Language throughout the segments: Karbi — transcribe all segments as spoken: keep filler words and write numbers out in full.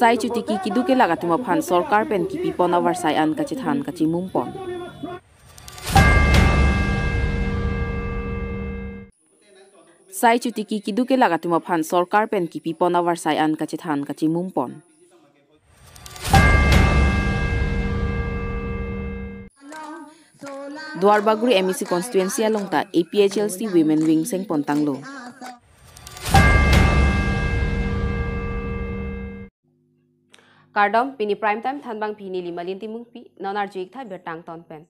Sai chotiki keduk kelak atum aphan sorkar pen kepipon avarsai an kachethan kachimumpon. Sai chotiki keduk kelak atum aphan sorkar pen kepipon avarsai an kachethan kachimumpon. Duarbagori M A C constituency along ta A P H L C Women Wing sengpon tanglo. Kardom, pini Prime Time thanbang pini Limalin Timungpi, non arju-ik tha birta angton pen.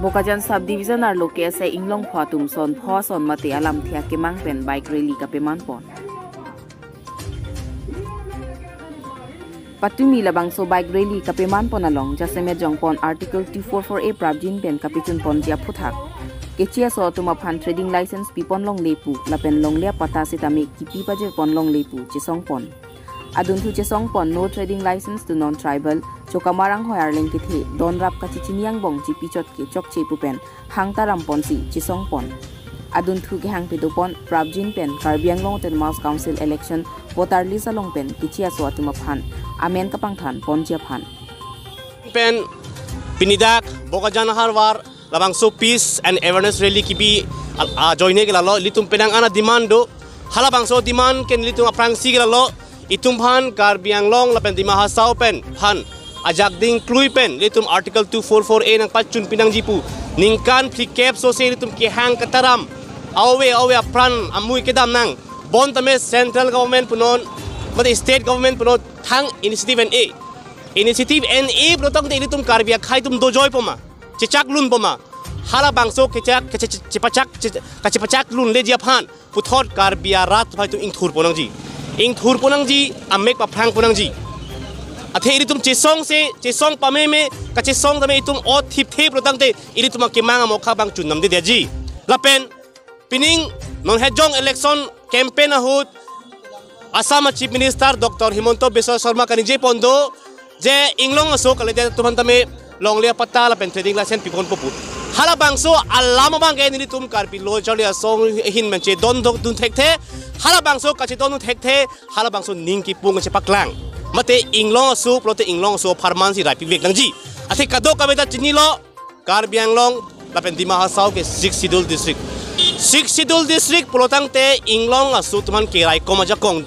Bokajan Sub Division arlo K S A Inglongpho atum son pho son mate alamthe akemang pen bike rally kapemanpon. Patumi labangso bike rally kapemanpon along jasemet jongpon Article two four four A prapjin pen kapechunponji aphuthak, keche aso atum aphan trading license pipon longle pu lapen longle apatta sitame kepi pajirpon longle pu chesongpon. Adunthu chesongpon No Trading License to Non-Tribal, Chokamar anghoi arleng kethe donrap kachechini angbong chepichot ke chokche pu pen hang taramponsi chesongpon. Adunthu kehang pedopon prapjin pen Karbi Anglong Autonomous Council election voter list along pen keche aso atum aphan amen kapangthanponji aphan. Pen pini dak Bokajan aharvar labangso peace and awareness rally kebi al-, ajoine ke lalo, ilitum penang an ademand do. Halabangso demand ke nelitum aphrangsi ke lalo, itum aphan Karbi Anglong lapen Dima Hasao pen aphan ajak dingklui pen ilitum Article two four four A nangpachun pinangji pu. Ningkan phlikep sose ilitum kehang kataram, ave ave apran amui kedam nang. Bonta me central government punon, mate state government punon thang initiative en-e. Initiative en-e pulotangte ilitum Karbi akhei atum dojoipoma, chechaklunpoma. Halabangso kechak, keche-, chepachak, che-, kachepachaklunleji aphan puthot Karbi arat atum ingthurponangji. Ingthurponangji, amek paphrangponangji. Athe ilitum chesongse, chesong pameme, kachesong tame itum ot thipthe pulotangte ilitum akemang amokha abang chunnamdedetji. Lapen pining non hejong election campaign ahut Assam Chief Minister Doctor Himanta Biswa Sarma kaningje pon do je inglong aso kalidet atum aphan tame longle apatta lapen trading license piponpo pu. Halabangso alam abang ke nelitum Karbi Lo Charli Asong ahin pen chedondun thekthe. Halabangso kachedondun thekthe, halabangso ning kipung chepaklang. Mate inglong aso pulote inglong aso apharman si rai pivek nangji. Athe kadokave ta chinilo, Karbi Anglong lapen Dima Hasao ke Sixth Schedule District. Sixth Schedule District pulotangte inglong aso atum aphan keraikom ajakong.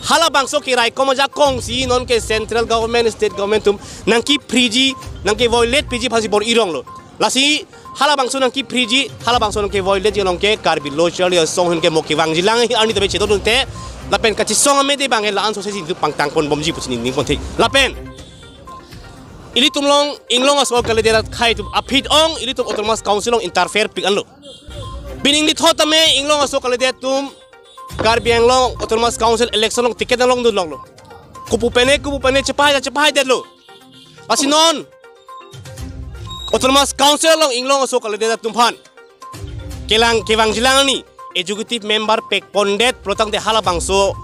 Halabangso keraikom ajakongsi nonke central government, state government atum nangkephriji, nangkeviolate piji aphansi bor-ironglo. Lasi halabangso nangkephriji, halabangso nangkeviolateji along ke Karbi Lo Charli Asong ahin ke mo kevangjilang arni tame chedondunte, lapen kachesong amede abang ke la-an sosesi pangtangponbomji pusi ningponthe. Lapen ilitum along inglong aso kalidet akhei atum aphi-ong ilitum Autonomous Council along interfere pik anlo. Pining nithot tame inglong aso kalidet atum Karbi Anglong Autonomous Council election along ticket nanglongdunlonglo. Kopu pen-e, kopu pen-e chepahai, chepahaidetlo. Lasi non Autonomous Council along inglong aso kalidet atum aphan kelang kevangjilang arni executive member pekpondet pulotangte halabangso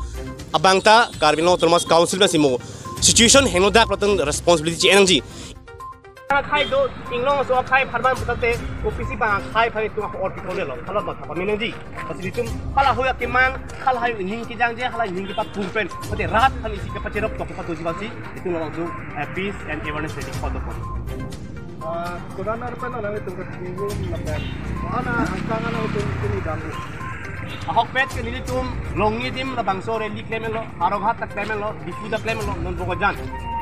abang ta Karbi Anglong Autonomous Council pensi mo situation henodak pulotang responsibility che-en nangji. Akhei do, inglong aso akhei apharman pulotangte O P C abang akhei aphan itum ako or pipondetlo, hala matha pamenangji. Lasi itum hala hoya kemang, hala hoya ning kejangje, hala ning kepapung pen, mate rat aphan isi kepacherap tok kepatuji aphansi itum labangso, eh, peace and awareness rally kepadopo. Ah, kodanar pen nanglitum kachiningrum lapen, ana angkang ana itum chini dam. Ahokpet ke nelitum Longni adim labangso rally klemlo, Howraghat ta klemlo, Diphu ta klemlo, non Bokajan.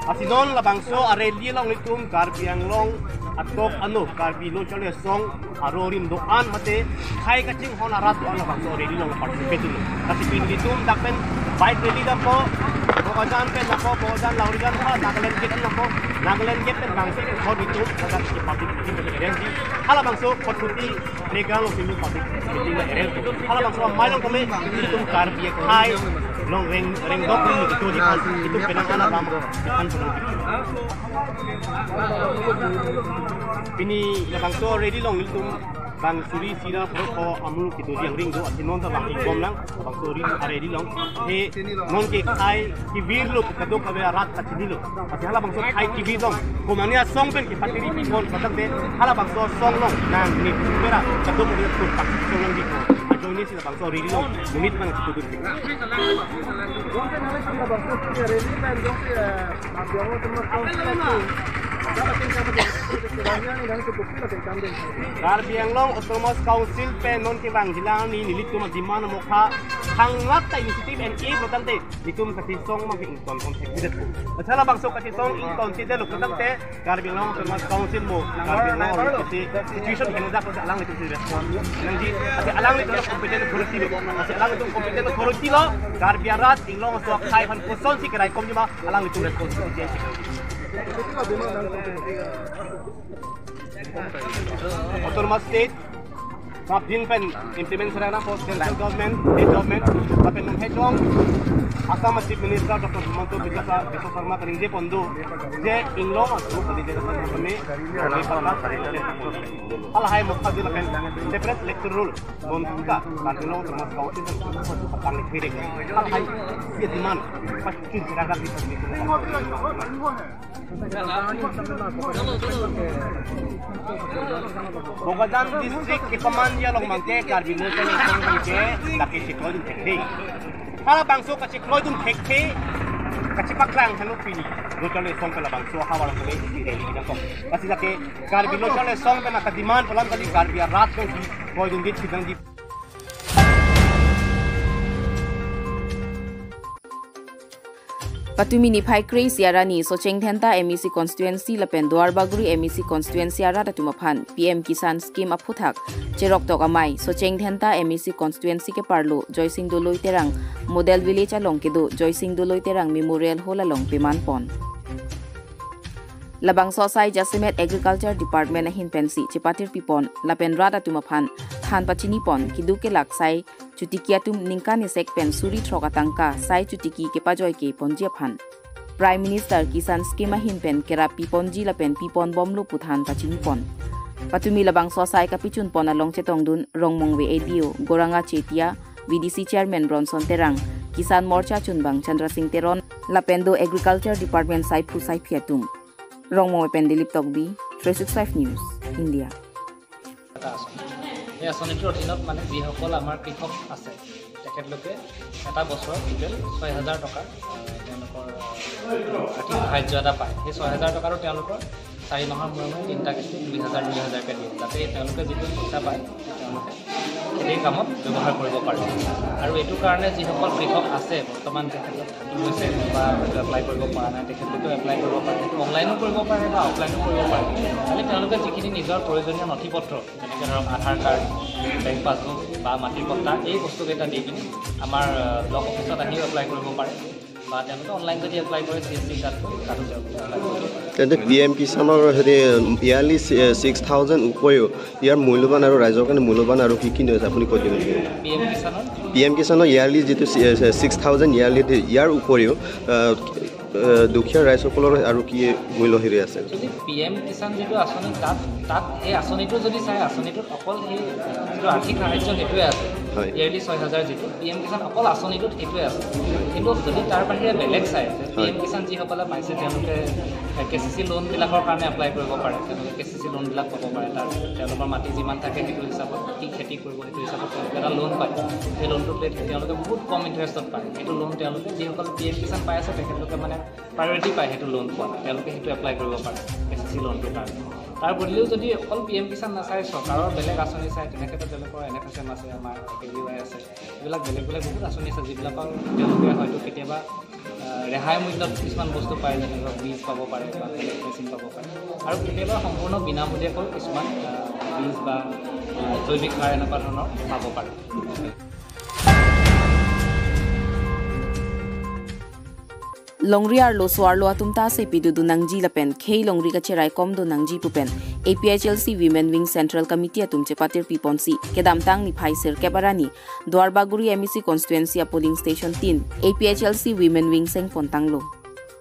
Lasi non labangso a-rally along itum Karbi Anglong atok ano, Karbi Lo Charli Asong arorim do-an mate khei kachinghon arat do-an labangso rally along participate dunlo. Lasi pini itum dak pen bike rally dampo, Bokajan pen dampo, Bokajan Lahorijan ha Nagaland gate dampo, Nagaland gate pen bangsi ke khon itum dak si public meeting arrange di. Halabangso Kotkuti playground along si public meeting arrange di. Halabangso amei along kami itum Karbi akhei along reng, rengdok ni itu di kan, itum penang anak lama kan. Pini labangso rally along itum bang suri sira pro ko amu kitu yang ring do, athe non ta bang ikom lang, bang suri a-rally along. He nonke khei kevirlo kadokave arat kachinilo. Athe halabangso khei kevir along, komane asong pen kepatiri pipon pulotangte, halabangso asong along nangne pera kadokave atum paksong lang di ko. Ajoin Ini sih bangso riri lo, unit mana cukup dulu. Karbi Anglong Autonomous Council pen non kevang jilang ni nelitum a-demand mokha, thanglat ta initiative and aim lo tangte, nelitum kachisong ma ington kon thek bidet. Achala bangso kachisong ington si de lo tangte, Karbi Anglong Autonomous Council mo, Karbi Anglong Autonomous Council situation henjak ko alanglitum si respond nangji, ati alanglitum competent authority lo, ati alanglitum competent authority lo, Karbi arat Anglong aso akhai aphan kosonsi keraikomji ma, alanglitum responsibility si. Autonomous State, prapjin pen implement sera nangpo central government, state government, lapen nung hejong Assam Chief Minister Doctor Himanta Biswa Sa-, Biswa Sarma kaningje pon do, je Anglong aso kali je kami, kami pala, halahai mokha je lapen separate electoral roll, bon ka, Karbi Anglong Autonomous Council, patang ni kiri, halahai, ye demand, pachin sera kan di. Bokajan district kepamanji along mangke Karbi Lo Charli Asong ke lake chikloidun thekthe. Halabangso kachikloidun thekthe, kachipaklang hanu pini Lo Charli Asong ke labangso havar kami isi rally nangkok. Lasi lake Karbi Lo Charli Asong ke naka demand palam kali Karbi arat ke di, kloidun di, sidang di. Patumi niphai kre-isi arni Socheng Dhenta M A C constituency lapen Duarbagori M A C constituency arat atum aphan P M Kisan scheme aphuthak cheroktok amei Socheng Dhenta M A C constituency keparlo Joysing Doloi Terang Model Village along kedo Joysing Doloi Terang Memorial Hall along peman pon. Labangso asai jasemet Agriculture Department ahin pensi chepatir pipon lapen rat atum aphan than pachini pon, keduk kelak sai chotiki atum ningkan esek pen suri throk atangka sai chotiki kepajoi ke ponji aphan Prime Minister Kisan Scheme ahin pen kerap piponji lapen pipon bomlo pu than pachini pon. Patumi labangso asai kapichun pon along chetongdun Rongmongve A D O Goranga Chetia, V D C Chairman Bronson Terang, Kisan Morcha chunbang Chandra Singh Teron, lapen do Agriculture Department saiphu saiphi atum. Rongmongve pen Dilip Tokbi, three six five News, India. এটা আঁচনি। এই আঁচনিটোৰ অধীনত মানে যিসকল আমাৰ কৃষক আছে, তেখেতলোকে এটা বছৰত টোটেল ছয় হাজাৰ টকা, আহ, তেওঁলোকৰ, আহ, আৰ্থিক সাহায্য এটা পায়। সেই ছয় হাজাৰ টকাটো তেওঁলোকৰ চাৰি মাহৰ মূৰে মূৰে তিনিটা কিস্তি দুই হাজাৰ দুই হাজাৰকৈ দিয়ে, যাতে তেওঁলোকে যিটো পইচা পায়, তেওঁলোকে খেতিৰ কামত ব্যৱহাৰ কৰিব পাৰে। আৰু এইটো কাৰণে যিসকল কৃষক আছে, বৰ্তমান তেখেতলোক থাকি গৈছে বা হয়তো এপ্লাই কৰিব পৰা নাই, তেখেতলোকেও এপ্লাই কৰিব পাৰে। সেইটো অনলাইনো কৰিব পাৰে বা অফলাইনো কৰিব পাৰে। খালি তেওঁলোকে যিখিনি নিজৰ প্ৰয়োজনীয় নথি পত্ৰ, যেনেকে ধৰক আধাৰ কাৰ্ড, বেংক পাছবুক বা মাটিৰ পট্টা, এই বস্তুকেইটা দি কিনে আমাৰ, আহ, ব্লক অফিচত আহিও এপ্লাই কৰিব পাৰে বা তেওঁলোকে অনলাইন যদি এপ্লাই কৰে, চি এছ চি তাত গৈ তাতো তেওঁলোকে এপ্লাই কৰিব পাৰে। তেন্তে পি এম কিষাণৰ হেৰি ইয়াৰলি ছিক্স থাউজেণ্ড উপৰিও ইয়াৰ মূল্যৱান আৰু ৰাইজৰ কাৰণে মূল্যৱান আৰু কি কি আছে আপুনি কৈ দিব নেকি? পি এম কিষাণৰ পি এম কিষাণৰ ইয়াৰলি যিটো ছিক্স থাউজেণ্ড ইয়াৰলি, ইয়াৰ উপৰিও, আহ, আহ, দুখীয়া ৰাইজসকলৰ আৰু কি মূল্য হেৰি আছে? যদি পি এম কিষাণ যিটো আঁচনি, তাত, তাত সেই আঁচনিটো যদি চাই, আঁচনিটোত অকল সেই যিটো আৰ্থিক সাহায্য সেইটোৱে আছে, হয়। ইয়াৰলি ছয় হাজাৰ যিটো, পি এম কিষাণ অকল আঁচনিটোত সেইটোৱে আছে। কিন্তু যদি তাৰ বাহিৰে বেলেগ চাই, যে হয়। পি এম কিষাণ যিসকলে পাইছে, তেওঁলোকে কে চি চি লোনবিলাকৰ কাৰণে এপ্লাই কৰিব পাৰে, তেওঁলোকে কে চি চি লোনবিলাক পাব পাৰে। তাৰ তেওঁলোকৰ মাটি যিমান থাকে, সেইটো হিচাপত কি খেতি কৰিব, সেইটো হিচাপত তেওঁলোকে এটা লোন পায়। সেই লোনটো পে-, তেওঁলোকে বহুত কম ইণ্টাৰেষ্টত পায়। সেইটো লোন তেওঁলোকে, যিসকল পি এম কিষাণ পাই আছে, তেখেতলোকে মানে প্ৰায়ৰিটি পায় সেইটো লোন পোৱা, তেওঁলোকে সেইটো এপ্লাই কৰিব পাৰে কে চি চি লোনটোৰ কাৰণে। তাৰ বুলিও যদি অকল পি এম কিষাণ নাচায়, চৰকাৰৰ বেলেগ আঁচনি চায়, তেনে ক্ষেত্ৰত তেওঁলোকৰ এন এফ এছ এম আছে, আমাৰ এ কে ডি ৱাই আছে, এইবিলাক বেলেগ বেলেগ বহুত আঁচনি আছে, যিবিলাকৰ তেওঁলোকে হয়তো কেতিয়াবা, আহ, ৰেহাই মূল্যত কিছুমান বস্তু পায়, যেনে ধৰক বীজ পাব পাৰে বা বেলেগ মেচিন পাব পাৰে, আৰু কেতিয়াবা সম্পূৰ্ণ বিনামূলীয়াকৈ কিছুমান, আহ, বীজ বা, আহ, জৈৱিক সাৰ এনেকুৱা ধৰণৰ পাব পাৰে। Longri arlo so-arlo atum ta sepi dodun nangji lapen khei longri kacheraikom dun nangji pu pen A P H L C Women Wing Central Committee atum chepatir piponsi kedamtang niphai sirkep arni Duarbagori M A C constituency a polling station tin A P H L C Women Wing seng pontanglo.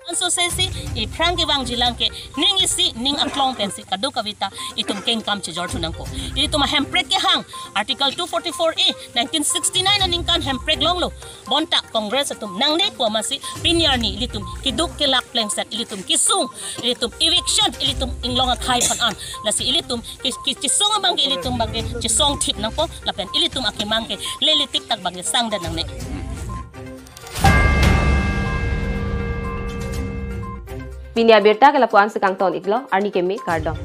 Anso sesi iphrang kevangjilang ke ning isi ning aklong pensi kadokave ta itum kengkam chejor thu nangkok. Ilitum ahemprek kehang Article two forty-four A nineteen sixty-nine aningkan hemprek longlo. Bonta Congress atum nangne pu amatsi pini arni ilitum keduk kelak plengset, ilitum kesung, ilitum eviction, ilitum inglong akhei aphan an. Lasi ilitum ke, ke, kesung abang ke ilitum abang ke kesung thip nangkok, lapen ilitum akemang ke lele tik tak abang ke sangdet nangne. Pini abirta ke lapu-an si kangton iklo, arni keme kardom.